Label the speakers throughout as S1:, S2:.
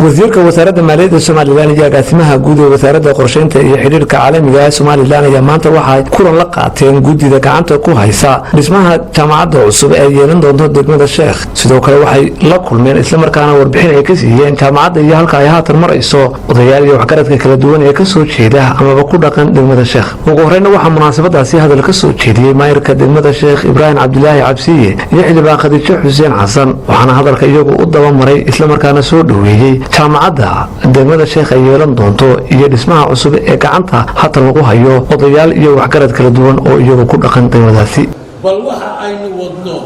S1: Wasiirka Wasaaradda Maaliyadda Somaliland iyo agaasimaha guud ee Wasaaradda Qorsheynta iyo Xidhiirka Caalamiga ee Somaliland ayaa maanta waxay kulan la qaateen guddida gacanta ku haysa dhismaha jaamacadda cusub ee yeelan doonto degmada Sheekh. Sidoo kale waxay la kulmeen, islamarkaana warbixin ay ka siiyeen jaamacadda iyo halka ay haatan marayso odayaal iyo waxgaradka kala duwan ee kasoo jeeda amaba ku dhaqan degmada Sheekh. Ugu horeyna waxaa munaasabadaasi hadal ka soo jeediyey maayirka degmada Sheekh, Ibraahim Cabdilaahi Cabsiye, iyo xildhibaan Khadiijo Xuseen Xasan, waxaana hadalka iyagu u dabamaray, islamarkaana soo dhoweeyey jaamacadda degmada Sheekh ay yeelan doonto iyo dhismaha cusub ee gacanta haatan lagu hayo odayaal iyo waxgarad kala duwan oo iyagu ku dhaqan degmadaasi.
S2: Bal waxa aynu wadno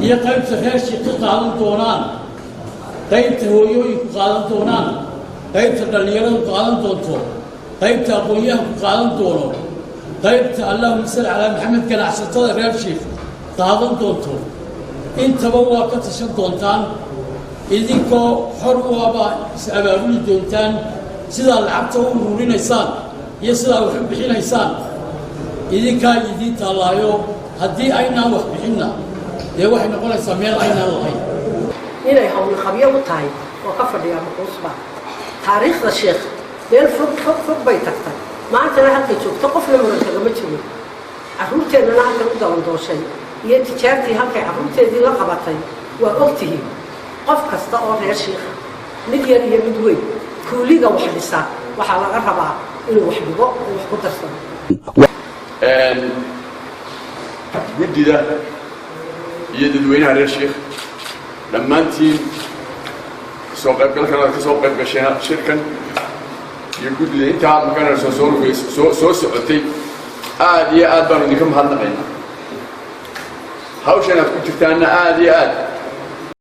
S2: iyo qaybta reer Sheekh ka qaadan doonaan, qaybta hooyooyinku qaadan doonaan, qaybta dhallinyaradu qaadan doonto, qaybta aqoon-yahanku qaadan doono, qaybta, allahuma salli calaa Maxamed, ganacsatada reer Sheekh qaadan doonto, intaba waa ka tashan doontaan. Idinkoo xor u abaa is abaabuli doontaan. Sidaa lacagta u ururinaysaan iyo sidaa wax u bixinaysaan idinkaa idiin taallaayo. Haddii aynaan wax bixinna, dee waxay noqonaysaa meel aynaan lahayn.
S3: Inay hawlqabyo u tahay oo ka fadhiyaa maquusba. Taariikhda Sheekh meel fog fog fog bay tagtay. Maantana halkay joogto qofna muran kagama jiro. Carruurteennana halkay u dalandooshay iyo tijaartii halkay carruurteedii la qabatay waa ogtihiin. Qof kasta oo reer Shiikha, mid yar iyo mid weyn, kuuliga wax dhisa, waxaa laga rabaa inuu wax dhigo oo wax ku darsado.
S4: Guddida iyo dadweynaha reer Sheikh dhammaantiin, soo qaybgalkan aad ka soo qayb gasheen shirkan iyo guddida intaa maganayso soo lugays soo soo socotay, aad iyo aad baanu idinka mahadnaqaynaa. Hawshan aad ku jirtaanna aad iyo aad.